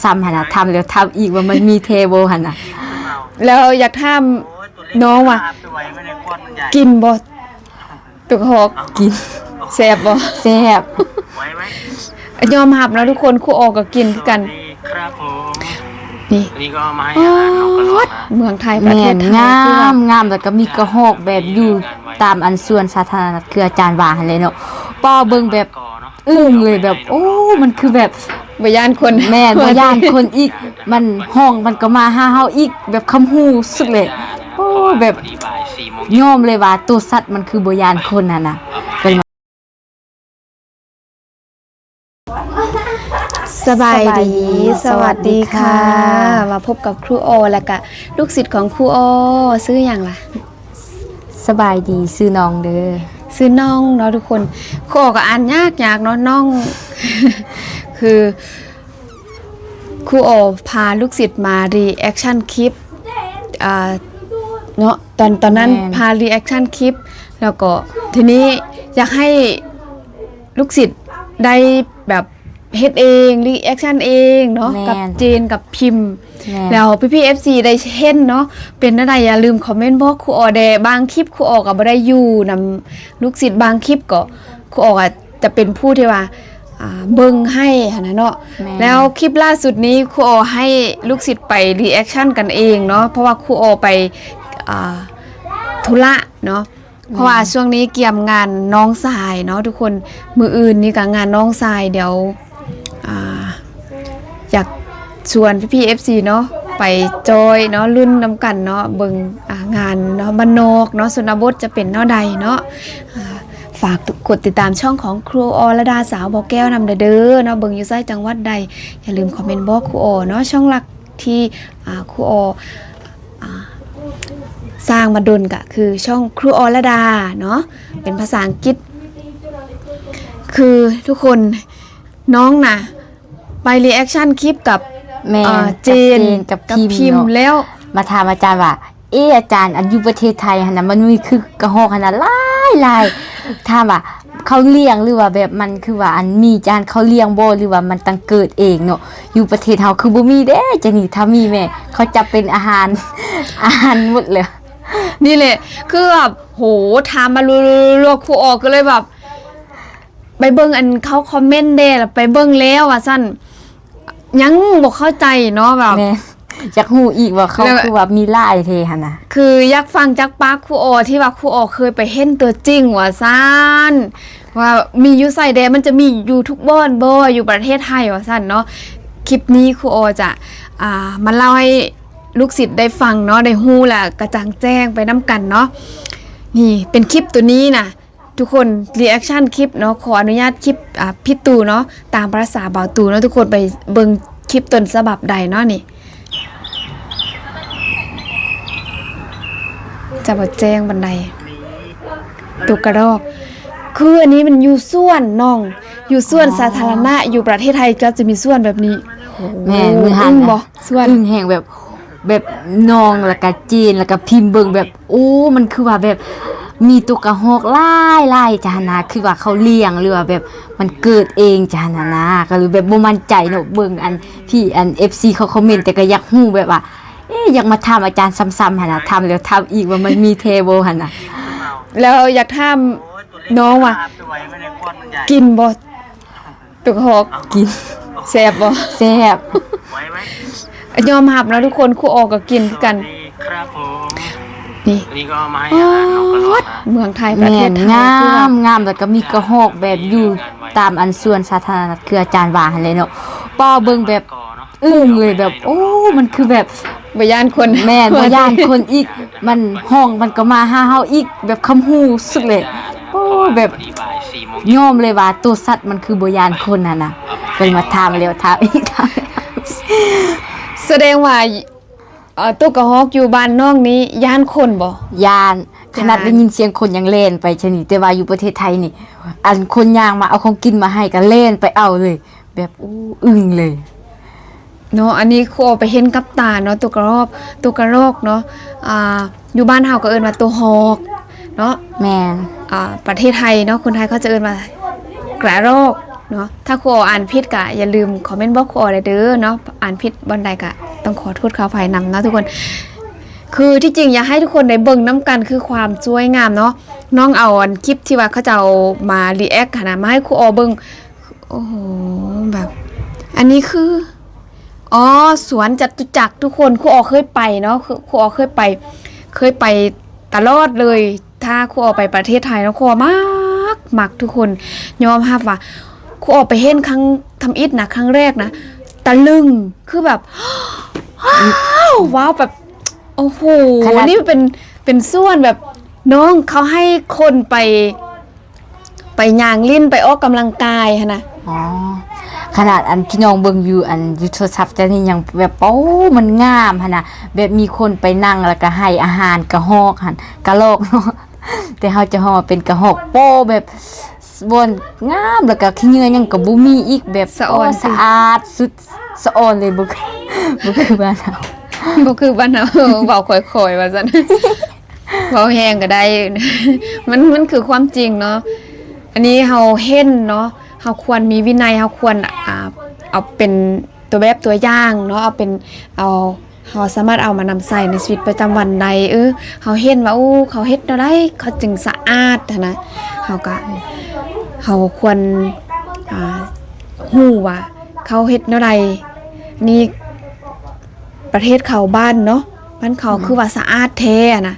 ຊ້ຳໆຫັ້ນນະ ຖາມແລ້ວຖາມອີກວ່າມັນມີແທ້ບໍ່ຫັ້ນນະ. ແລ້ວຢາກຖາມນ້ອງວ່າ ກິນບໍ່? ຕົວກະຮອກ ກິນ. ແຊບບໍ່? ແຊບ. ຍອມຮັບເນາະທຸກຄົນ ຄູອໍກໍກິນຄືກັນ. ນີ້ ນີ້ກໍມາໃຫ້ອາຫານນົກກະຮອກນະ. ເມືອງໄທ ປະເທດໄທ ແມ່ນ ງາມ ງາມ ແລ້ວກໍມີກະຮອກແບບຢູ່ຕາມອັນສວນສາທາລະນະ ຄືອາຈານວ່າຫັ້ນແຫຼະເນາະ. ປ້າເບິ່ງແບບ ອຶ້ງເລີຍ ແບບ ໂອ້ ມັນຄືແບບ ບໍ່ຢ້ານຄົນ ແມ່ນ ບໍ່ຢ້ານຄົນອີກ ມັນຮ້ອງ ມັນກໍມາຫາເຮົາອີກ ແບບຄຳຮູ້ສຸດເລີຍ. ໂອ້ ແບບຍອມເລີຍວ່າໂຕສັດມັນຄືບໍ່ຢ້ານຄົນຫັ້ນນະ. ສະບາຍດີ ສະຫວັດດີຄ່ະ ມາພົບກັບຄູອໍ ແລ້ວກະລູກສິດຂອງຄູອໍ ຊື່ຫຍັງລະ? ສະບາຍດີ ຊື່ນ້ອງເດີ. ຊື່ນ້ອງເນາະທຸກຄົນ ຂໍກໍອ່ານຍາກໆເນາະ ນ້ອງ ຄືຄູອໍພາລູກສິດມາຣີແອັກຊັນຄລິບ ອ່າ ເນາະ ຕອນ ຕອນນັ້ນ ແມ່ນ ພາຣີແອັກຊັນຄລິບ ແລ້ວກໍທີນີ້ຢາກໃຫ້ລູກສິດໄດ້ແບບ ເຮັດເອງ ຣີແອັກຊັນເອງເນາະ ແມ່ນ ກັບເຈນ ກັບພິມ ແມ່ນ ແລ້ວພີ່ໆເອັຟຊີໄດ້ເຫັນເນາະ ເປັນແນວໃດ ຢ່າລືມຄອມເມັນບອກຄູອໍແດ່. ບາງຄລິບຄູອໍກໍບໍ່ໄດ້ຢູ່ນຳລູກສິດ ບາງຄລິບກໍຄູອໍກໍຈະເປັນຜູ້ທີ່ວ່າ ອ່າ ເບິ່ງໃຫ້ຫັ້ນນະເນາະ. ແມ່ນ ແລ້ວຄລິບລ່າສຸດນີ້ຄູອໍໃຫ້ລູກສິດໄປຣີແອັກຊັນກັນເອງເນາະ ເພາະວ່າຄູອໍໄປ ອ່າ ທຸລະເນາະ. ເພາະວ່າ ແມ່ນ ຊ່ວງນີ້ກຽມງານນ້ອງຊາຍເນາະທຸກຄົນ ມື້ອື່ນນີ້ກໍງານນ້ອງຊາຍ ດຽວ ອ່າ ຢາກຊວນພີ່ໆເອັຟຊີເນາະ ໄປຈອຍເນາະ ລຸ້ນນຳກັນເນາະ ເບິ່ງ ອ່າ ງານເນາະ ບ້ານນອກເນາະ ຊົນນະບົດຈະເປັນແນວໃດເນາະ. ອ່າ ຝາກກົດຕິດຕາມຊ່ອງຂອງຄູອໍລະດາ ສາວບໍ່ແກ້ວນຳເດີເນາະ ເບິ່ງຢູ່ໃສ ຈັງຫວັດໃດ ຢ່າລືມຄອມເມັນບອກຄູອໍເນາະ. ຊ່ອງຫຼັກທີ່ ອ່າ ຄູອໍ ອ່າ ສ້າງມາດົນກະຄືຊ່ອງຄູອໍລະດາເນາະ ເປັນພາສາອັງກິດ. ຄືທຸກຄົນ ນ້ອງນະໄປຣີແອັກຊັນຄລິບກັບ ແມ່ນ ເອີ ເຈນ ກັບເຈນ ກັບ ກັບພິມ ພິມເນາະ ແລ້ວມາຖາມອາຈານວ່າ ເອ ອາຈານ ອັນຢູ່ປະເທດໄທຫັ້ນນະ ມັນມີຄືກະຮອກຫັ້ນນະຫຼາຍໆ ຖາມວ່າເຂົາລ້ຽງ ຫຼືວ່າແບບມັນຄືວ່າ ອັນມີຈານເຂົາລ້ຽງບໍ່ ຫຼືວ່າມັນຕັ້ງເກີດເອງເນາະ? ຢູ່ປະເທດເຮົາຄືບໍ່ມີເດ້ຈັ່ງນີ້ ຖ້າມີແມ່ເຂົາຈັບເປັນອາຫານ ອາຫານໝົດແລ້ວ. ນີ້ແຫຼະ ຄືແບບ ໂຫ ຖາມມາລວດໆ ຄູອໍກໍເລີຍແບບ ໄປເບິ່ງອັນເຂົາຄອມເມັນແດ່ ແລ້ວໄປເບິ່ງແລ້ວວ່າຊັ້ນ ຍັງບໍ່ເຂົ້າໃຈເນາະ ແບບ ແມ່ນ ຢາກຮູ້ອີກວ່າເຂົາ ແລ້ວ ຄືວ່າມີຫຼາຍແທ້ຫັ້ນນະ ຄືຢາກຟັງຈາກປາກຄູອໍ ທີ່ວ່າຄູອໍເຄີຍໄປເຫັນຕົວຈິງວ່າຊັ້ນ ວ່າມີຢູ່ໃສແດ່ ມັນຈະມີຢູ່ທຸກບ່ອນບໍ່ ຢູ່ປະເທດໄທວ່າຊັ້ນເນາະ. ຄລິບນີ້ຄູອໍຈະ ອ່າ ມາເລົ່າໃຫ້ລູກສິດໄດ້ຟັງເນາະ ໄດ້ຮູ້ ແລະ ກະຈ່າງແຈ້ງໄປນຳກັນເນາະ. ນີ້ເປັນຄລິບຕົວນີ້ນະ ທຸກຄົນ ຣີແອັກຊັນຄລິບເນາະ ຂໍອະນຸຍາດຄລິບ ອ່າ ພິດຕູເນາະ ຕາມພາສາບ່າວຕູເນາະ ທຸກຄົນໄປເບິ່ງຄລິບຕົ້ນສະບັບໄດ້ເນາະ. ນີ້ຈະບໍ່ແຈ້ງປານໃດ ຕົວກະດອກ ຄືອັນນີ້ມັນຢູ່ສວນນ້ອງ ຢູ່ສວນ ອໍ ສາທາລະນະ ຢູ່ປະເທດໄທກໍຈະມີສວນແບບນີ້. ແມ່ນ ມື້ຫັ້ນ ອຶ້ງບໍ່ ສວນ ອຶ້ງແຮງ ແບບ ແບບນ້ອງ ແລ້ວກະເຈນ ແລ້ວກະພິມເບິ່ງແບບ ໂອ້ ມັນຄືວ່າແບບມີຕົວກະຮອກຫຼາຍໆ ຈັ່ງຫັ້ນນະ ຄືວ່າເຂົາລ້ຽງ ຫຼືວ່າແບບມັນເກີດເອງ ຈັ່ງຫັ້ນນະ ກໍເລີຍແບບບໍ່ໝັ້ນໃຈເນາະ. ເບິ່ງອັນ ພີ່ ອັນ ເອັຟຊີ ເຂົາຄອມເມັນ ແຕ່ກໍຢາກຮູ້ແບບວ່າ ເອ ຢາກມາຖາມອາຈານຊ້ຳໆຫັ້ນນະ ຖາມແລ້ວຖາມອີກວ່າມັນມີແທ້ບໍ່ຫັ້ນນະ. ແລ້ວຢາກຖາມນ້ອງວ່າ ກິນບໍ່? ຕົວກະຮອກ ກິນ. ແຊບບໍ່? ແຊບ. ຍອມຮັບເນາະທຸກຄົນ ຄູອໍກໍກິນຄືກັນ. ນີ້ ນີ້ກໍມາໃຫ້ອາຫານນົກກະຮອກນະ. ເມືອງໄທ ປະເທດໄທ ແມ່ນ ງາມ ງາມ ແລ້ວກໍມີກະຮອກແບບຢູ່ຕາມອັນສວນສາທາລະນະ ຄືອາຈານວ່າຫັ້ນແຫຼະເນາະ. ປ້າເບິ່ງແບບ ອຶ້ງເລີຍ ແບບ ໂອ້ ມັນຄືແບບ ບໍ່ຢ້ານຄົນ ແມ່ນ ບໍ່ຢ້ານຄົນອີກ ມັນຮ້ອງ ມັນກໍມາຫາເຮົາອີກ ແບບຄຳຮູ້ສຸດເລີຍ. ໂອ້ ແບບຍອມເລີຍວ່າໂຕສັດມັນຄືບໍ່ຢ້ານຄົນຫັ້ນນະ. ເພິ່ນມາຖາມແລ້ວຖາມອີກ ຖາມ ສະແດງວ່າ ເອີ ໂຕກະຮອກຢູ່ບ້ານນ້ອງນີ້ຢ້ານຄົນບໍ່? ຢ້ານ ຂະໜາດ ຢ້ານ ໄດ້ຍິນສຽງຄົນຍັງແລ່ນໄປຊະນີ້ ແຕ່ວ່າຢູ່ປະເທດໄທນີ້ ອັນຄົນຍ່າງມາເອົາຂອງກິນມາໃຫ້ກໍແລ່ນໄປເອົາເລີຍ ແບບ ໂອ້ ອຶ້ງເລີຍເນາະ. ອັນນີ້ຄູໄປເຫັນກັບຕາເນາະ ໂຕກະຮອກ ໂຕກະຮອກເນາະ. ອ່າ ຢູ່ບ້ານເຮົາກໍເອີ້ນວ່າໂຕຮອກເນາະ. ແມ່ນ ອ່າ ປະເທດໄທເນາະ ຄົນໄທເຂົາຈະເອີ້ນວ່າກະຮອກ ເນາະ. ຖ້າຄູອໍອ່ານຜິດກະຢ່າລືມຄອມເມັນບອກຄູອໍໄດ້ເດີເນາະ, ອ່ານຜິດບ່ອນໃດກະຕ້ອງຂໍໂທດຂໍອະໄພນຳເນາະທຸກຄົນ. ຄືທີ່ຈິງຢາກໃຫ້ທຸກຄົນໄດ້ເບິ່ງນຳກັນ ຄືຄວາມສວຍງາມເນາະ. ນ້ອງເອົາອັນຄລິບທີ່ວ່າເຂົາເຈົ້າມາຣີແອັກຫັ້ນນະ ມາໃຫ້ຄູອໍເບິ່ງ. ໂອ້ໂຫ ແບບ ອັນນີ້ຄື ອໍ ສວນຈະຕຸຈັກທຸກຄົນ. ຄູອໍເຄີຍໄປເນາະ, ຄືຄູອໍເຄີຍໄປ ເຄີຍໄປຕະຫຼອດເລີຍ. ຖ້າຄູອໍໄປປະເທດໄທເນາະ ຄູອໍມັກ ມັກທຸກຄົນ. ຍອມຮັບວ່າຄູອໍໄປເຫັນຄັ້ງທຳອິດນະ, ຄັ້ງແລກນະ ຕະລຶງ ຄືແບບ ວ້າວ ວ້າວ ແບບ ໂອ້ໂຫ ຂະໜາດ ນີ້ເປັນ ເປັນສວນແບບ ນ້ອງເຂົາໃຫ້ຄົນໄປ ໄປຍ່າງຫຼິ້ນ ໄປອອກກຳລັງກາຍຫັ້ນນະ. ອໍ ຂະໜາດອັນພີ່ນ້ອງເບິ່ງຢູ່ ອັນຢູ່ໂທລະສັບເຈົ້ານີ້ຍັງແບບ ໂອ້ ມັນງາມຫັ້ນນະ, ແບບມີຄົນໄປນັ່ງ ແລ້ວກະໃຫ້ອາຫານກະຮອກຫັ້ນ ກະລອກເນາະ, ແຕ່ເຮົາຈະຮ້ອງວ່າເປັນກະຮອກໂປ້ ແບບບ່ອນງາມ ແລ້ວກະຂີ້ເຫຍື້ອຫຍັງກະບໍ່ມີອີກ ແບບ ສະອອນ ໂອ້ ສະອາດສຸດ ສະອອນເລີຍ. ບໍ່ຄື ບໍ່ຄືບ້ານເຮົາ ບໍ່ຄືບ້ານເຮົາ ເວົ້າຄ່ອຍໆວ່າຊັ້ນ. ເວົ້າແຮງກໍໄດ້ ມັນ ມັນຄືຄວາມຈິງເນາະ. ອັນນີ້ເຮົາເຫັນເນາະ ເຮົາຄວນມີວິໄນ, ເຮົາຄວນ ອ່າ ເອົາເປັນຕົວແບບຕົວຢ່າງເນາະ, ເອົາເປັນ ເອົາ ເຮົາສາມາດເອົາມານຳໃຊ້ໃນຊີວິດປະຈຳວັນໄດ້. ເອີ ເຮົາເຫັນວ່າ ໂອ້ ເຂົາເຮັດແນວໃດເຂົາຈຶ່ງສະອາດຫັ້ນນະ, ເຮົາກໍ ເຮົາຄວນ ອ່າ ຮູ້ວ່າເຂົາເຮັດແນວໃດ. ນີ້ ປະເທດເຂົາ ບ້ານເນາະ ບ້ານເຂົາ ອືມ ຄືວ່າສະອາດແທ້ນະ,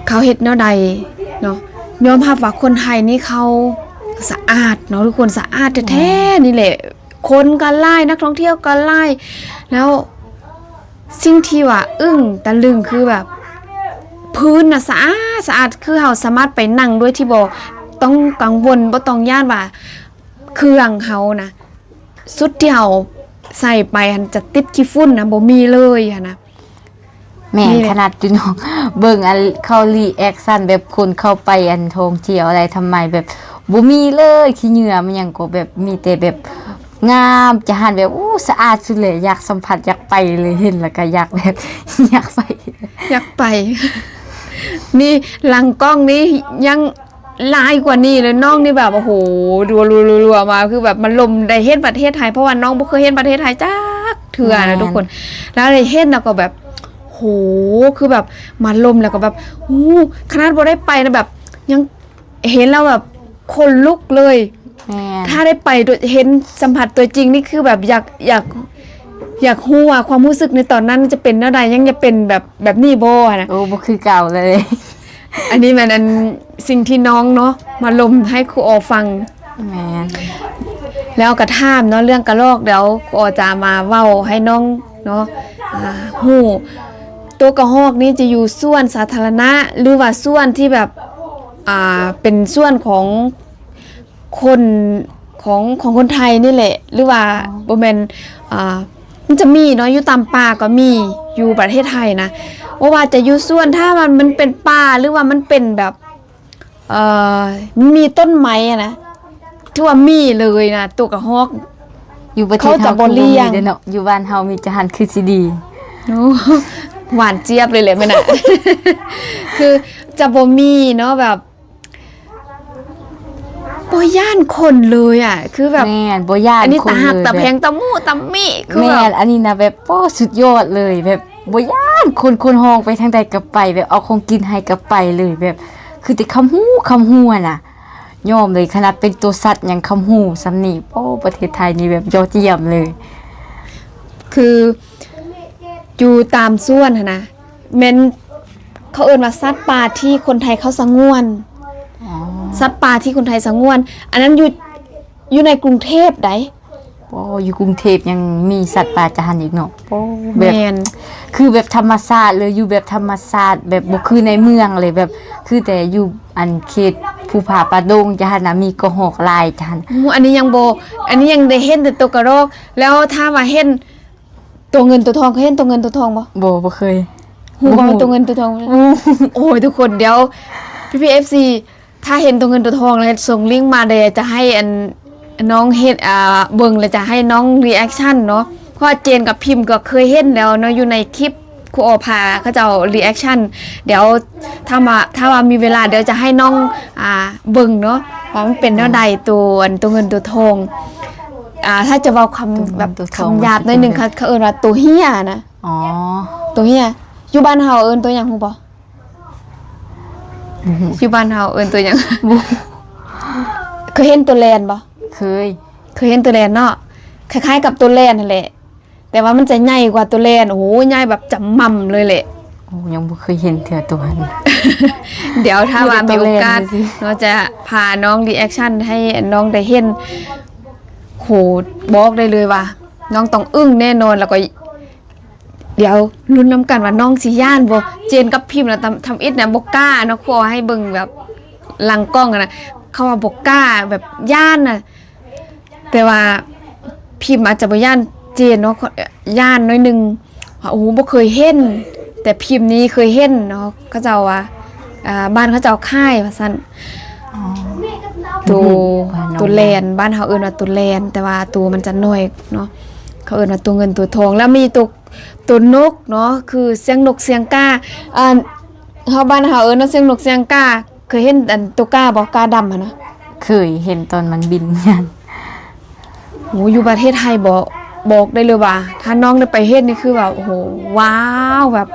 ເຂົາເຮັດແນວໃດເນາະ. ຍອມຮັບວ່າຄົນໄທນີ້ເຂົາສະອາດເນາະທຸກຄົນ, ສະອາດແທ້ໆ ແມ່ນ ນີ້ແຫຼະ. ຄົນກໍຫຼາຍ ນັກທ່ອງທ່ຽວກໍຫຼາຍ ແລ້ວສິ່ງທີ່ວ່າອຶ້ງຕະລຶງຄືແບບ ພື້ນນະສະອາດ ສະອາດ ຄືເຮົາສາມາດໄປນັ່ງໂດຍທີ່ບໍ່ຕ້ອງກັງວົນ ບໍ່ຕ້ອງຢ້ານວ່າ ເຄື່ອງເຮົານະ ຊຸດທີ່ເຮົາໃສ່ໄປຫັ້ນຈະຕິດຂີ້ຝຸ່ນນະ ບໍ່ມີເລີຍຫັ້ນນະ. ແມ່ນ ນີ້ແຫຼະ ຂະໜາດຈຸນ້ອງເບິ່ງອັນເຂົາຣີແອັກຊັນ ແບບຄົນເຂົ້າໄປອັນທ່ອງທ່ຽວອະໄລທຳໄມ ແບບບໍ່ມີເລີຍ ຂີ້ເຫຍື້ອມັນຫຍັງກໍແບບມີແຕ່ແບບງາມ ຈະຫັ້ນແບບ ໂອ້ ສະອາດສຸດເລີຍ ຢາກສຳຜັດ ຢາກໄປເລີຍ ເຫັນແລ້ວກໍຢາກແບບ ຢາກໄປ ຢາກໄປ. ນີ້ຫຼັງກ້ອງນີ້ຍັງ ຫຼາຍກວ່ານີ້ເລີຍ. ນ້ອງນີ້ແບບ ໂອ້ໂຫ ລົວໆໆໆມາ ຄືແບບມາລົມໄດ້ເຫັນປະເທດໄທ ເພາະວ່ານ້ອງບໍ່ເຄີຍເຫັນປະເທດໄທຈັກເທື່ອນະ ແມ່ນ ທຸກຄົນ. ແລ້ວໄດ້ເຫັນແລ້ວກໍແບບ ໂຫ ຄືແບບມາລົມແລ້ວກໍແບບ ໂອ້ ຂະໜາດບໍ່ໄດ້ໄປນະ ແບບຍັງເຫັນແລ້ວແບບຂົນລຸກເລີຍ. ແມ່ນ ຖ້າໄດ້ໄປໂດຍ ເຫັນສຳຜັດຕົວຈິງນີ້ ຄືແບບຢາກ ຢາກ ຢາກຮູ້ວ່າຄວາມຮູ້ສຶກໃນຕອນນັ້ນຈະເປັນແນວໃດ ຍັງຈະເປັນແບບ ແບບນີ້ບໍ່ນະ. ໂອ້ ບໍ່ຄືເກົ່າເລີຍ. ອັນນີ້ແມ່ນອັນ ສິ່ງທີ່ນ້ອງເນາະ ມາລົມໃຫ້ຄູອໍຟັງ. ແມ່ນ ແລ້ວກໍຖາມເນາະ ເລື່ອງກະຮອກ ດຽວຄູອໍຈະມາເວົ້າໃຫ້ນ້ອງເນາະ ອ່າ ຮູ້. ຕົວກະຮອກນີ້ຈະຢູ່ສວນສາທາລະນະ ຫຼືວ່າສວນທີ່ແບບ ອ່າ ເປັນສວນຂອງ ຄົນຂອງ ຂອງຄົນໄທນີ້ແຫຼະ ຫຼືວ່າ ອໍ ບໍ່ແມ່ນ ອ່າ ມັນຈະມີເນາະ ຢູ່ຕາມປ່າກໍມີ ຢູ່ປະເທດໄທນະ ບໍ່ວ່າຈະຢູ່ສວນ ຖ້າວ່າມັນເປັນປ່າ ຫຼືວ່າມັນເປັນແບບ ເອີ ມັນມີຕົ້ນໄມ້ຫັ້ນນະ ຖືວ່າມີເລີຍນະ ຕົວກະຮອກ. ຢູ່ປະເທດເຮົາຄືບໍ່ມີເດ້ເນາະ ຢູ່ບ້ານເຮົາມີຈະຫັ້ນຄືຊິດີ. ໂອ້ ຫວານຈຽບເລີຍແຫຼະແມ່ນນະ ຄືຈະບໍ່ມີເນາະ ແບບ ບໍ່ຢ້ານຄົນເລີຍອະ ຄືແບບ ແມ່ນ ບໍ່ຢ້ານ ອັນນີ້ຕາຮັກຕາແພງ ຕາໝູຕາມີ ຄືແບບ ແມ່ນ ອັນນີ້ນະແບບ ໂອ້ ສຸດຍອດເລີຍ ແບບບໍ່ຢ້ານຄົນ ຄົນຮ້ອງໄປທາງໃດກໍໄປ ແບບເອົາຂອງກິນໃຫ້ກໍໄປເລີຍ ແບບຄືແຕ່ຄຳຮູ້ ຄຳຮູ້ຫັ້ນນະ ຍອມເລີຍ. ຂະໜາດເປັນໂຕສັດຍັງຄຳຮູ້ສ່ຳນີ້ ໂອ້ ປະເທດໄທນີ້ແບບຍອດຢ້ຽມເລີຍ ຄື ຢູ່ຕາມສວນຫັ້ນນະ ແມ່ນເຂົາເອີ້ນວ່າສັດປ່າທີ່ຄົນໄທເຂົາສະຫງວນ. ອໍ ສັດປ່າທີ່ຄົນໄທສະຫງວນ ອັນນັ້ນຢູ່ ຢູ່ໃນກຸງເທບໃດ໋. ໂອ້ ຢູ່ກຸງເທບຍັງມີສັດປ່າຈະຫັ້ນອີກເນາະ. ໂອ້ ແບບ ແມ່ນ ຄືແບບທຳມະຊາດເລີຍ ຢູ່ແບບທຳມະຊາດ ແບບບໍ່ຄືໃນເມືອງເລີຍ ແບບຄືແຕ່ຢູ່ອັນເຂດພູຜາປ່າດົງຈະຫັ້ນນະ ມີກະຮອກຫຼາຍຈະຫັ້ນ. ໂອ້ ອັນນີ້ຍັງບໍ່ ອັນນີ້ຍັງໄດ້ເຫັນແຕ່ຕົວກະຮອກ ແລ້ວຖ້າວ່າເຫັນ ຕົວເງິນຕົວທອງ ເຄີຍເຫັນຕົວເງິນຕົວທອງບໍ່? ບໍ່ ບໍ່ເຄີຍ. ຮູ້ບໍ່ວ່າຕົວເງິນຕົວທອງ? ໂອ້ຍ ທຸກຄົນ ດຽວ ພີ່ໆ ເອັຟຊີ ຖ້າເຫັນຕົວເງິນຕົວທອງແລ້ວ ສົ່ງລິ້ງມາເດີ ຈະໃຫ້ອັນ ນ້ອງເຮັດ ອ່າ ເບິ່ງ ແລ້ວຈະໃຫ້ນ້ອງຣີແອັກຊັນເນາະ ເພາະວ່າເຈນກັບພິມກໍເຄີຍເຫັນແລ້ວເນາະ ຢູ່ໃນຄລິບຄູອໍພາເຂົາເຈົ້າຣີແອັກຊັນ. ດຽວຖ້າວ່າ ຖ້າວ່າມີເວລາ ດຽວຈະໃຫ້ນ້ອງ ອ່າ ເບິ່ງເນາະ ວ່າມັນເປັນແນວໃດ ໂຕ ອັນ ໂຕເງິນໂຕທອງ ອ່າ ຖ້າຈະເວົ້າຄຳ ໂຕເງິນ ແບບ ໂຕທອງ ຄຳຫຍາບໜ້ອຍໜຶ່ງ ມັນຊິເປັນແນວໃດ? ເຂົາ ເຂົາເອີ້ນວ່າໂຕເຫ້ຍນະ. ອໍ ໂຕເຫ້ຍ ຢູ່ບ້ານເຮົາເອີ້ນໂຕຫຍັງຮູ້ບໍ່? ບໍ່ຮູ້. ຢູ່ບ້ານເຮົາເອີ້ນໂຕຫຍັງ? ບໍ່ ເຄີຍເຫັນໂຕແລນບໍ່? ເຄີຍ ເຄີຍເຫັນໂຕແລນເນາະ ຄ້າຍໆກັບໂຕແລນຫັ້ນແຫຼະ ແຕ່ວ່າມັນຈະໃຫຍ່ກວ່າໂຕແລນ. ໂອ້ໂຫ ໃຫຍ່ແບບຈຳໝ່ຳເລີຍແຫຼະ. ໂອ້ ຍັງບໍ່ເຄີຍເຫັນເທື່ອໂຕຫັ້ນ. ດຽວຖ້າວ່າມີໂອກາດເນາະ ຈະພານ້ອງຣີແອັກຊັນໃຫ້ນ້ອງໄດ້ເຫັນ. ໂຫ ບອກໄດ້ເລີຍວ່ານ້ອງຕ້ອງອຶ້ງແນ່ນອນ ແລ້ວກໍ ດຽວລຸ້ນນຳກັນວ່ານ້ອງຊິຢ້ານບໍ່. ເຈນກັບພິມນະ ທຳ ທຳອິດນະບໍ່ກ້າເນາະ ຂໍໃຫ້ເບິ່ງແບບຫຼັງກ້ອງນະ ເຂົາວ່າບໍ່ກ້າ ແບບຢ້ານນະ. ແຕ່ວ່າພິມອາດຈະບໍ່ຢ້ານເຈນເນາະ ຢ້ານໜ້ອຍໜຶ່ງ ວ່າ ໂອ້ ບໍ່ເຄີຍເຫັນ ແຕ່ພິມນີ້ເຄີຍເຫັນເນາະ ເຂົາເຈົ້າວ່າ ອ່າ ບ້ານເຂົາເຈົ້າຂາຍວ່າຊັ້ນ. ອໍ ໂຕ ໂຕແລນ ບ້ານເຮົາເອີ້ນວ່າໂຕແລນ ແຕ່ວ່າໂຕມັນຈະນ້ອຍເນາະ ເຂົາເອີ້ນວ່າໂຕເງິນໂຕທອງ. ແລ້ວມີໂຕ ໂຕນົກເນາະ ຄືສຽງນົກສຽງກາ. ອັນ ເຮົາ ບ້ານເຮົາເອີ້ນວ່າສຽງນົກສຽງກາ. ເຄີຍເຫັນອັນໂຕກາບໍ່? ກາດຳຫັ້ນນະ. ເຄີຍເຫັນຕອນມັນບິນ. ໂອ້ ຢູ່ປະເທດໄທບໍ ບອກໄດ້ເລີຍວ່າ ຖ້ານ້ອງໄດ້ໄປເຫັນນີ້ຄືວ່າ ໂອ້ໂຫ ວ້າວ ແບບ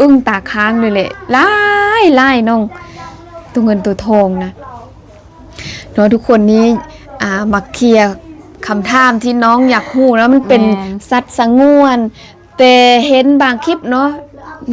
ອຶ້ງຕາຄ້າງເລີຍແຫຼະ. ຫຼາຍໆ ນ້ອງ ໂຕເງິນໂຕທອງນະເນາະ. ທຸກຄົນນີ້ ອ່າ ມາເຄຍຄຳຖາມທີ່ນ້ອງຢາກຮູ້ເນາະ ມັນເປັນ ແມ່ນ ສັດສະຫງວນ ແຕ່ເຫັນບາງຄລິບເນາະ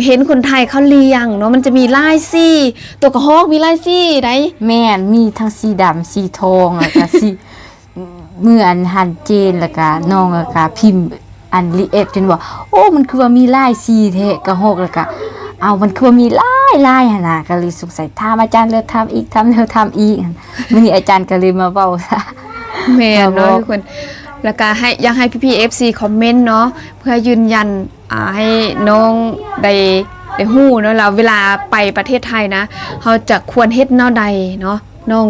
ເຫັນຄົນໄທເຂົາລ້ຽງເນາະ ມັນຈະມີຫຼາຍສີ ໂຕກະຮອກມີຫຼາຍສີໃດ໋. ແມ່ນ ມີທັງສີດຳ ສີທອງ ແລ້ວກະສີ ມື້ອັນຫັ້ນເຈນ ແລ້ວກະນ້ອງ ແລ້ວກະພິມ ອັນຣີແອັກຈົນວ່າ ໂອ້ ມັນຄືວ່າມີຫຼາຍສີແທ້ກະຮອກ ແລ້ວກະ ເອົ້າ ມັນຄືວ່າມີຫຼາຍໆ ຫັ້ນນະ. ກະເລີຍສົງໄສ ຖາມອາຈານແລ້ວຖາມອີກ ຖາມແລ້ວຖາມອີກ. ມື້ນີ້ອາຈານກະເລີຍມາເວົ້າ ແມ່ນເນາະ ມາບອກ ທຸກຄົນ. ແລ້ວກະໃຫ້ ຢາກໃຫ້ພີ່ໆ ເອັຟຊີ ຄອມເມັນເນາະ ເພື່ອຢືນຢັນ ອ່າ ໃຫ້ນ້ອງໄດ້ ໄດ້ຮູ້ເນາະ ແລ້ວເວລາໄປປະເທດໄທນະ ເຮົາຈະຄວນເຮັດແນວໃດເນາະນ້ອງ.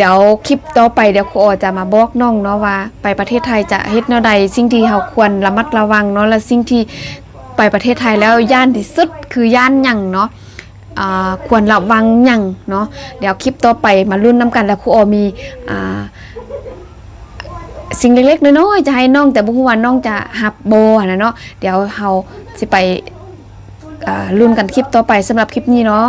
ດຽວຄລິບຕໍ່ໄປ ດຽວຄູອໍຈະມາບອກນ້ອງເນາະວ່າ ໄປປະເທດໄທຈະເຮັດແນວໃດ ສິ່ງທີ່ເຮົາຄວນລະມັດລະວັງເນາະ ແລະ ສິ່ງທີ່ໄປປະເທດໄທແລ້ວຢ້ານທີ່ສຸດຄືຢ້ານຫຍັງເນາະ. ອ່າ ຄວນລະວັງຫຍັງເນາະ. ດຽວຄລິບຕໍ່ໄປມາລຸ້ນນຳກັນ ແລ້ວຄູອໍມີ ອ່າ ສິ່ງເລັກໆ ນ້ອຍໆ ຈະໃຫ້ນ້ອງ ແຕ່ບໍ່ຮູ້ວ່ານ້ອງຈະຮັບບໍ່ຫັ້ນນະເນາະ. ດຽວເຮົາຊິໄປ ອ່າ ລຸ້ນກັນຄລິບຕໍ່ໄປ. ສຳລັບຄລິບນີ້ເນາະ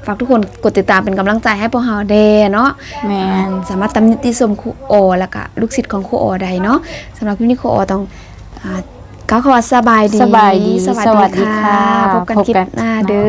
ຝາກທຸກຄົນກົດຕິດຕາມເປັນກຳລັງໃຈໃຫ້ພວກເຮົາແດ່ເນາະ. ແມ່ນ ສາມາດຕຳນິຕິຊົມຄູອໍ ແລ້ວກະລູກສິດຂອງຄູອໍໄດ້ເນາະ. ສຳລັບຄລິບນີ້ຄູອໍຕ້ອງ ອ່າ ກ່າວຄຳວ່າສະບາຍດີ ສະບາຍດີ ສະຫວັດດີ ສະຫວັດດີ ຄ່ະ ພົບກັນຄລິບໜ້າເດີ.